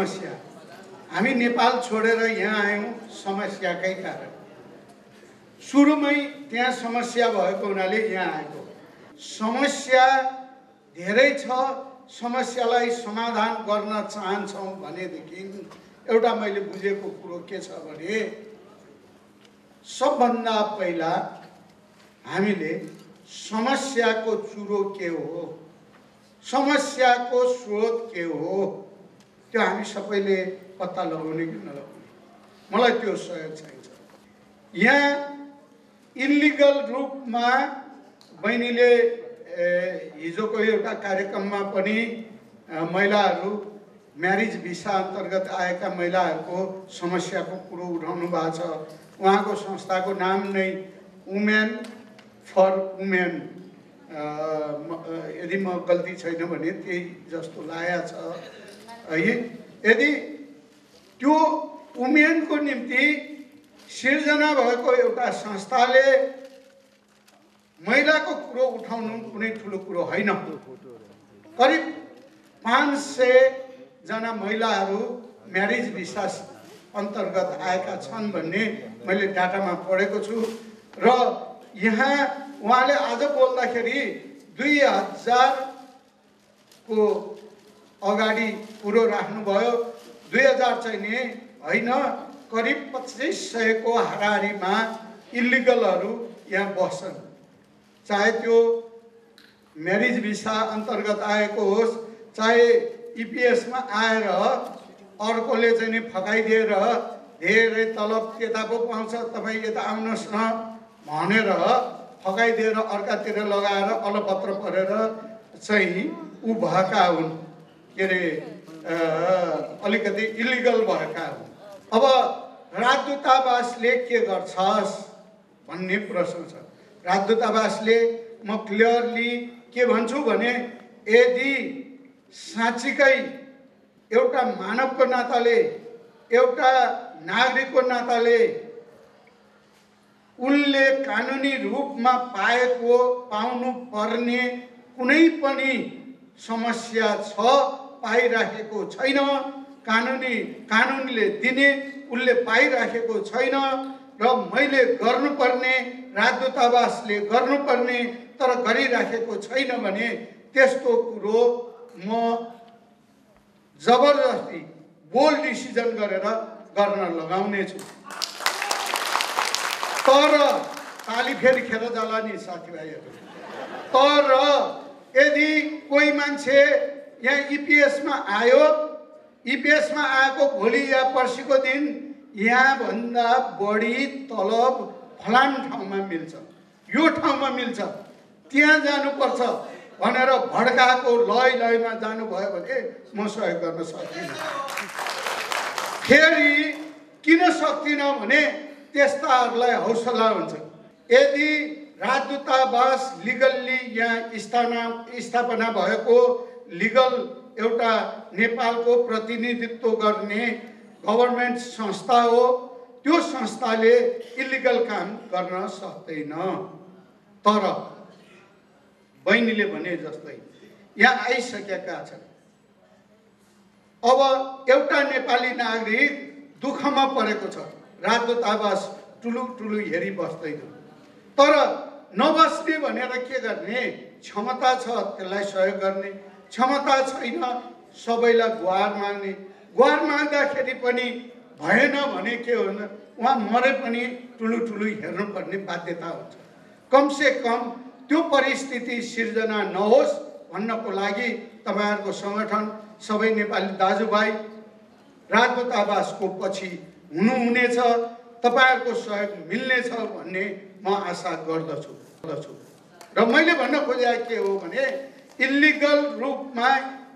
समस्या हामी नेपाल छोडेर यहाँ आयौँ समस्याकै कारण सुरुमै त्यहाँ समस्या भएको हुनाले यहाँ आएको समस्या धेरै छ समस्यालाई समाधान गर्न चाहन्छौँ भनेदेखि एउटा मैले बुझेको कुरो के छ भने सबभन्दा पहिला हामीले समस्याको चुरो के हो समस्याको स्रोत के हो त्यो हामी सबैले पत्ता लगाउने कि नलाउने मलाई त्यो सहयोग चाहिन्छ यहाँ इलिगल रूपमा बहिनीले हिजोको एउटा कार्यक्रममा पनि महिलाहरू म्यारिज भिसा अन्तर्गत आएका महिलाहरूको समस्याको कुरो उठाउनु भएको छ उहाँको संस्थाको नाम नै वुमेन फर वुमेन यदि म गल्ती छैन भने त्यही जस्तो लागेको छ है यदि त्यो वुमेनको निम्ति सिर्जना भएको एउटा संस्थाले महिलाको कुरो उठाउनु कुनै ठुलो कुरो होइन करिब 500 जना महिलाहरू म्यारिज भिसा अन्तर्गत आएका छन् भन्ने मैले डाटामा पढेको छु र यहाँ उहाँले आज बोल्दाखेरि 2000 को अगाडि कुरो राख्नुभयो 2000 चाहिँ नि होइन करिब 2500 को हाराहारीमा इलिगलहरू यहाँ बस्छन् चाहे त्यो म्यारिज भिसा अन्तर्गत आएको होस् चाहे इपिएसमा आएर अर्कोले चाहिँ नि फकाइदिएर धेरै तलब त्यता पो पाउँछ तपाईँ यता आउनुहोस् न भनेर फकाइदिएर अर्कातिर लगाएर अलपत्र परेर चाहिँ ऊ भएका हुन् के अरे अलिकति इलिगल भएका हुन् अब राजदूतावासले के गर्छस् भन्ने प्रश्न छ राजदूतावासले म क्लियरली के भन्छु भने यदि साँच्चीकै एउटा मानवको नाताले एउटा नागरिकको नाताले उनले कानुनी रूपमा पाउनु पर्ने कुनै पनि समस्या छ पाइराखेको छैन कानुनले दिने उनले पाइराखेको छैन र मैले गर्नुपर्ने राजदूतावासले गर्नुपर्ने तर गरिराखेको छैन भने त्यस्तो कुरो म जबरजस्ती बोल्ड डिसिजन गरेर गर्न लगाउने छु तर ताली फेरि खेर जाला नि साथीभाइहरू तर यदि कोही मान्छे यहाँ इपिएसमा आयो इपिएसमा आएको भोलि या पर्सिको दिन यहाँ भन्दा बढी तलब फलान ठाउँमा मिल्छ यो ठाउँमा मिल्छ त्यहाँ जानुपर्छ भनेर भड्काएको लयमा जानुभयो भने म सहयोग गर्न सक्दिनँ फेरि किन सक्दिनँ भने त्यस्ताहरूलाई हौसला हुन्छ यदि राजदूतावास लिगल्ली यहाँ स्थापना भएको लिगल एउटा नेपालको प्रतिनिधित्व गर्ने गभर्नमेन्ट संस्था हो त्यो संस्थाले इलिगल काम गर्न सक्दैन तर बहिनीले भने जस्तै यहाँ आइसकेका छन् अब एउटा नेपाली नागरिक दुःखमा परेको छ राजदूतावास टुलु हेरी बस्दैन तर नबस्ने भनेर के गर्ने क्षमता छ त्यसलाई सहयोग गर्ने क्षमता छैन सबैलाई गुहार माग्दाखेरि पनि भएन भने के हुन्छ उहाँ मरे पनि टुलु हेर्नुपर्ने बाध्यता हुन्छ कमसे कम त्यो परिस्थिति सिर्जना नहोस् भन्नको लागि तपाईहरुको संगठन सबै नेपाली दाजुभाइ राजदूतावासको पछि हुनुहुनेछ तपाईहरुको सहयोग मिल्नेछ भन्ने म आशा गर्दछु र मैले भन्न खोजेको के हो भने इलिगल रूपमा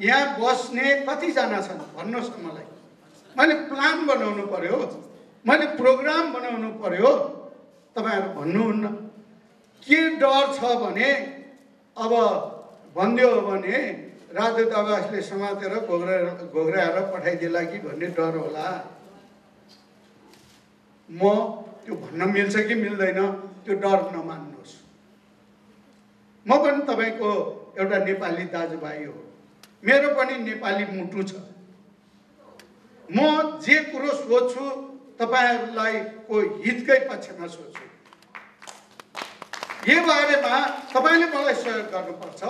यहाँ बस्ने कति जना छन् भन्नुस् मलाई मैले प्लान बनाउनु पर्यो मैले प्रोग्राम बनाउनु पर्यो तपाईहरु भन्नुहुन्न के डर छ भने अब भन्दियो भने राजदूतावासले समातेर घोग्राएर पठाइदिएला कि भन्ने डर होला म त्यो भन्न मिल्छ कि मिल्दैन त्यो डर नमान्नुस् म पनि तपाईको एउटा नेपाली दाजुभाइ हो मेरो पनि नेपाली मुटु छ म जे कुरो सोध्छु तपाईहरुलाई को हितकै पक्षमा सोध्छु। यो बारेमा तपाईले मलाई सहयोग गर्नुपर्छ,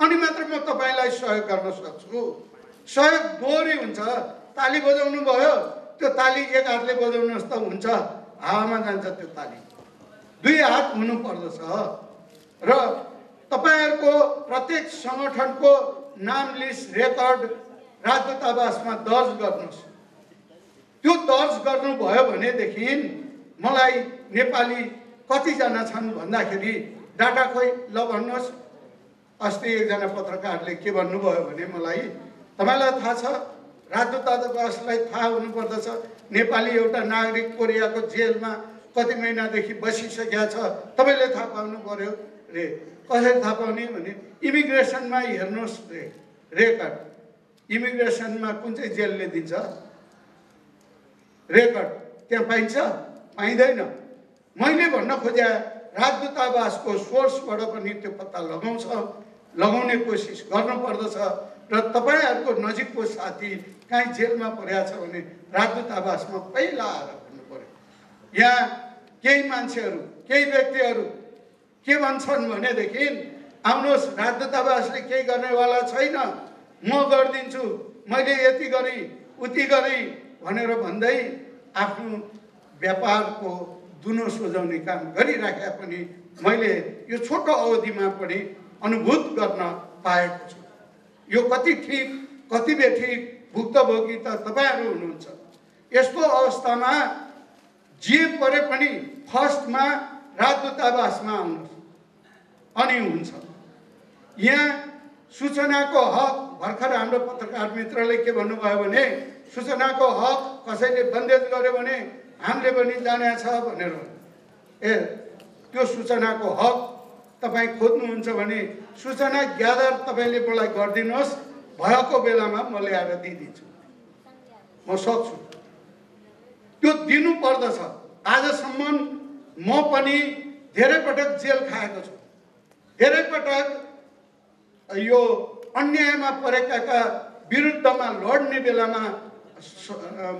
अनि मात्र म तपाईलाई सहयोग गर्न सक्छु। सहयोग दोहोरी हुन्छ। ताली बजाउनु भयो, त्यो ताली एक हातले बजाउनुहोस् त हुन्छ, हावामा जान्छ त्यो ताली। दुई हात हुनु पर्दछ र तपाईहरुको प्रत्येक संगठनको नाम लिस्ट रेकर्ड राजदूतावासमा दर्ज गर्नुहोस्। त्यो दर्ज गर्नुभयो भनेदेखि मलाई नेपाली कतिजना छन् भन्दाखेरि डाटा खोइ ल भन्नुहोस्। अस्ति एकजना पत्रकारले के भन्नुभयो भने मलाई, तपाईलाई थाहा छ, राजदूतावासलाई थाहा हुनुपर्दछ नेपाली एउटा नागरिक कोरियाको जेलमा कति महिनादेखि बसिसकेका छ, तपाईले थाहा पाउनु पर्यो रे। कसरी थाहा पाउने भने इमिग्रेसनमा हेर्नुहोस् रे रेकर्ड। इमिग्रेसनमा कुन चाहिँ जेलले दिन्छ रेकर्ड, त्यहाँ पाइन्छ पाइँदैन। मैले भन्न खोजे राजदूतावासको सोर्सबाट पनि त्यो पत्ता लगाउने कोसिस गर्नुपर्दछ र तपाईहरुको नजिकको साथी कहीँ जेलमा परेको छ भने राजदूतावासमा पहिला आएर भन्नु पर्यो। यहाँ केही मान्छेहरू केही व्यक्तिहरू के भन्छन् भनेदेखि आउनुहोस् राजदूतावासले केही गर्नेवाला छैन, म गरिदिन्छु, मैले यति गरी उति गरी भनेर भन्दै आफ्नो व्यापारको दुनो सोझाउने काम गरिराखे पनि मैले यो छोटो अवधिमा पनि अनुभूत गर्न पाएको छु। यो कति ठिक कति बेठिक भुक्तभोगी त तपाईहरु हुनुहुन्छ। यस्तो अवस्थामा जे परे पनि फर्स्टमा राजदूतावासमा आउनुहोस् अनि हुन्छ। यहाँ सूचनाको हक, भर्खर हाम्रो पत्रकार मित्रले के भन्नुभयो भने सूचनाको हक कसैले बन्देज गर्यो भने हामीले पनि जाने छ भनेर। त्यो सूचनाको हक तपाई खोज्नुहुन्छ भने सूचना ग्यादर तपाईले मलाई गरिदिनुहोस्, भएको बेलामा म ल्याएर दिइदिन्छु, म सक्छु। त्यो दिनु पर्दछ। आजसम्म म पनि धेरै पटक जेल खाएको छु, धेरै पटक यो अन्यायमा परेकाका विरुद्धमा लड्ने बेलामा,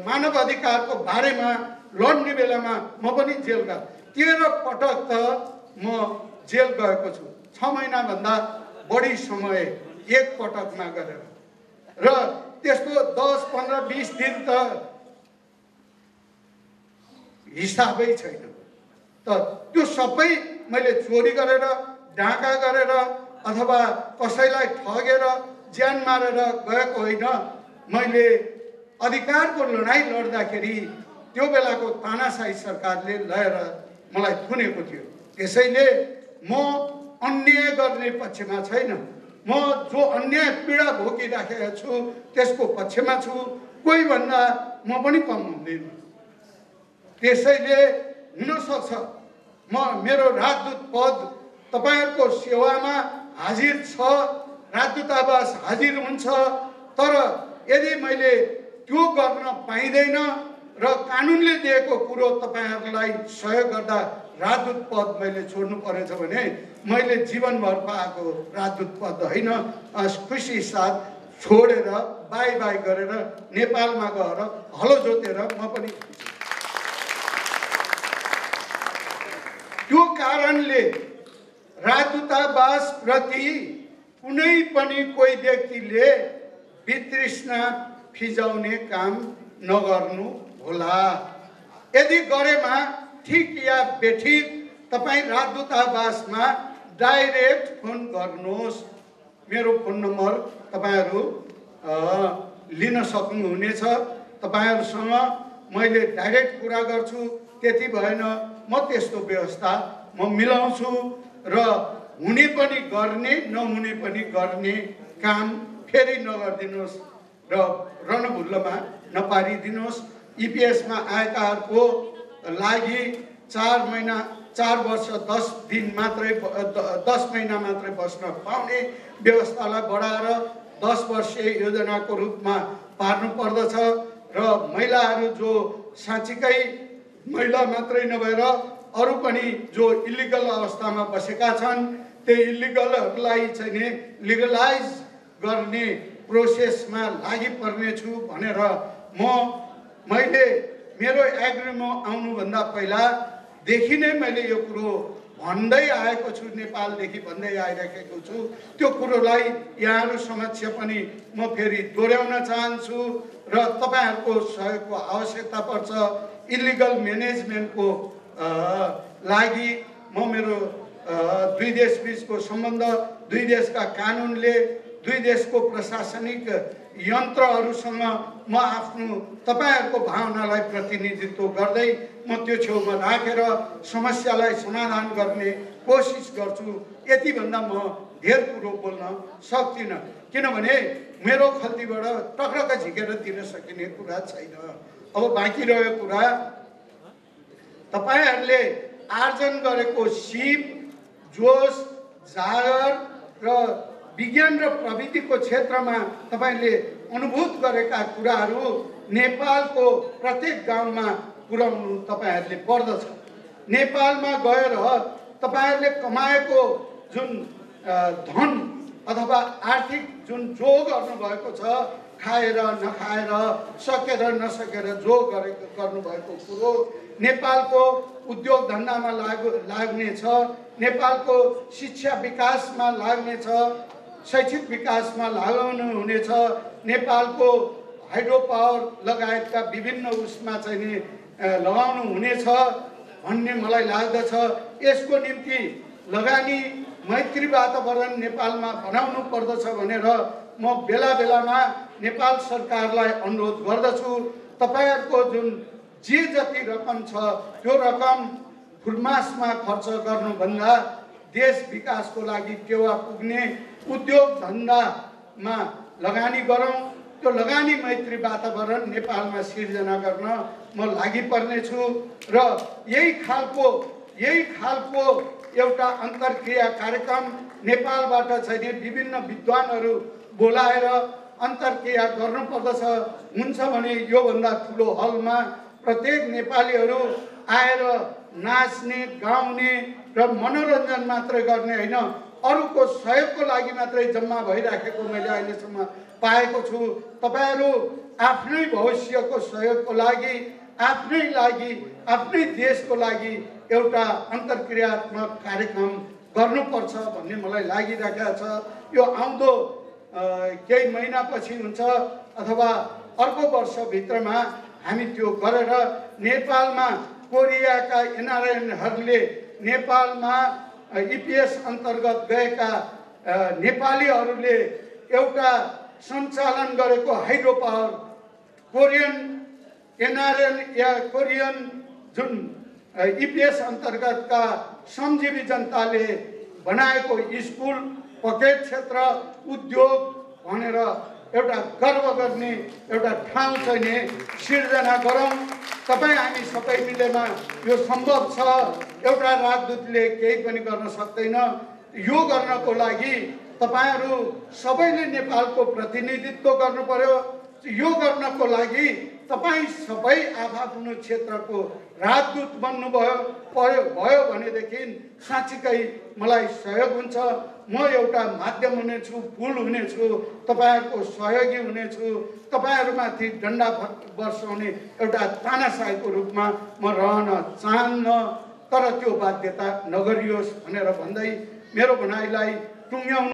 मानव अधिकारको बारेमा लड्ने बेलामा म पनि जेल गएको। 13 पटक त म जेल गएको छु, 6 महिनाभन्दा बढी समय एक पटकमा गरेर। र त्यस्तो 10, 15, 20 दिन त हिसाबै छैन। त त्यो सबै मैले चोरी गरेर, डाका गरेर अथवा कसैलाई ठगेर ज्यान मारेर गएको होइन। मैले अधिकारको लडाई लड्दाखेरि त्यो बेलाको तानाशाही सरकारले लिएर मलाई थुनेको थियो। त्यसैले म अन्याय गर्ने पक्षमा छैन, म जो अन्याय पीडा भोगिराखेको छु त्यसको पक्षमा छु। कोही भन्दा म पनि कम हुँदैन। त्यसैले हुन सक्छ मेरो राजदूत पद तपाईहरुको सेवामा हाजिर छ, राजदूतावास हाजिर हुन्छ। तर यदि मैले त्यो गर्न पाइँदैन र कानुनले दिएको कुरो तपाईहरुलाई सहयोग गर्दा राजदूत पद मैले छोड्नु परेछ भने मैले जीवनभर पाएको राजदूत पद होइन, खुसी साथ छोडेर बाई बाई गरेर नेपालमा गएर हलो जोतेर म पनि त्यो कारणले राजदूतावास प्रति कुनै पनि कोही व्यक्तिले वितृष्णा फिजाउने काम नगर्नु होला। यदि गरेमा ठीक या बेठिक तपाई राजदूतावासमा डाइरेक्ट फोन गर्नुहोस्। मेरो फोन नम्बर तपाईहरु लिन सक्नुहुनेछ। तपाईहरुसँग मैले डाइरेक्ट कुरा गर्छु। त्यति भएन म त्यस्तो व्यवस्था म मिलाउँछु र हुने पनि गर्ने नहुने पनि गर्ने काम फेरि नगर्दिनुहोस् र रणभुल्लोमा नपारिदिनुहोस्। इपिएसमा आएकाहरूको लागि 4 वर्ष 10 दिन मात्रै 10 महिना मात्रै बस्न पाउने व्यवस्थालाई बढाएर 10 वर्षीय योजनाको रूपमा पार्नु पर्दछ र महिलाहरू जो साँच्चीकै महिला मात्रै नभएर अरू पनि जो इलिगल अवस्थामा बसेका छन् त्यो इलिगलहरूलाई चाहिँ लिगलाइज गर्ने प्रोसेसमा लागि पर्ने छु भनेर मैले मेरो एग्रीमा आउनुभन्दा पहिलादेखि नै मैले यो कुरो भन्दै आएको छु, नेपालदेखि भन्दै आइरहेको छु। त्यो कुरोलाई यहाँहरू समक्ष पनि म फेरि दोहोऱ्याउन चाहन्छु र तपाईँहरूको सहयोगको आवश्यकता पर्छ। इलिगल म्यानेजमेन्टको लागि म मेरो दुई देश बीचको सम्बन्ध, दुई देशका कानुनले, दुई देशको प्रशासनिक यन्त्रहरूसँग म आफ्नो तपाईँहरूको भावनालाई प्रतिनिधित्व गर्दै म त्यो छेउमा राखेर समस्यालाई समाधान गर्ने कोसिस गर्छु। यति भन्दा म धेर कुरो बोल्न सक्दिनँ, किनभने मेरो खल्तीबाट टक्रक्क झिकेर दिन सकिने कुरा छैन। अब बाँकी रह्यो कुरा तपाईँहरूले आर्जन गरेको सिप, जोस, जागर र विज्ञान र प्रविधिको क्षेत्रमा तपाईँले अनुभूत गरेका कुराहरू नेपालको प्रत्येक गाउँमा पुर्याउनु तपाईँहरूले पर्दछ। नेपालमा गएर तपाईँहरूले कमाएको जुन धन अथवा आर्थिक जुन जो गर्नुभएको छ, खाएर नखाएर, सकेर नसकेर जो गर्नुभएको कुरो नेपालको उद्योग धन्दामा लाग्नेछ, नेपालको शिक्षा विकासमा लाग्नेछ, शैक्षिक विकासमा लगाउनु हुनेछ, नेपालको हाइड्रो पावर लगायतका विभिन्न उसमा चाहिँ नि लगाउनु हुनेछ भन्ने मलाई लाग्दछ। यसको निम्ति लगानी मैत्री वातावरण नेपालमा बनाउनु पर्दछ भनेर म बेला बेलामा नेपाल सरकारलाई अनुरोध गर्दछु। तपाईँहरूको जुन जे जति रकम छ त्यो रकम फुलमासमा खर्च गर्नुभन्दा देश विकासको लागि टेवा पुग्ने उद्योग धन्दामा लगानी गरौँ। त्यो लगानी मैत्री वातावरण नेपालमा सिर्जना गर्न म लागि पर्नेछु र यही खालको एउटा अन्तर्क्रिया कार्यक्रम नेपालबाट चाहिँ विभिन्न विद्वानहरू बोलाएर अन्तर्क्रिया गर्नुपर्दछ। हुन्छ भने योभन्दा ठुलो हलमा प्रत्येक नेपालीहरू आएर नाच्ने, गाउने र मनोरञ्जन मात्रै गर्ने होइन, अरूको सहयोगको लागि मात्रै जम्मा भइराखेको मैले अहिलेसम्म पाएको छु। तपाईँहरू आफ्नै भविष्यको सहयोगको लागि, आफ्नै देशको लागि एउटा अन्तर्क्रियात्मक कार्यक्रम गर्नुपर्छ भन्ने मलाई लागिरहेको छ। यो आउँदो केही महिनापछि हुन्छ अथवा अर्को वर्षभित्रमा हामी त्यो गरेर नेपालमा कोरियाका एनआरएनहरूले नेपालमा इपिएस अन्तर्गत गएका नेपालीहरूले एउटा सञ्चालन गरेको हाइड्रो पावर कोरियन एनआरएन या कोरियन जुन इपिएस अन्तर्गतका श्रमजीवी जनताले बनाएको स्कुल, पकेट क्षेत्र, उद्योग भनेर एउटा गर्व गर्ने एउटा ठाउँ चाहिँ सिर्जना गरौँ। तपाईँ हामी सबै मिलेमा यो सम्भव छ। एउटा राजदूतले केही पनि गर्न सक्दैन। यो गर्नको लागि तपाईँहरू सबैले नेपालको प्रतिनिधित्व गर्नु पर्यो। यो गर्नको लागि तपाईँ सबै आफ्नो क्षेत्रको राजदूत भयो भनेदेखि साँच्चीकै मलाई सहयोग हुन्छ। म एउटा माध्यम हुनेछु, पुल हुनेछु, तपाईँहरूको सहयोगी हुनेछु। तपाईँहरूमाथि डन्डा बर्साउने एउटा तानाशाहीको रूपमा म रहन चाहन्न, तर त्यो बाध्यता नगरियोस् भनेर भन्दै मेरो भनाइलाई टुङ्ग्याउन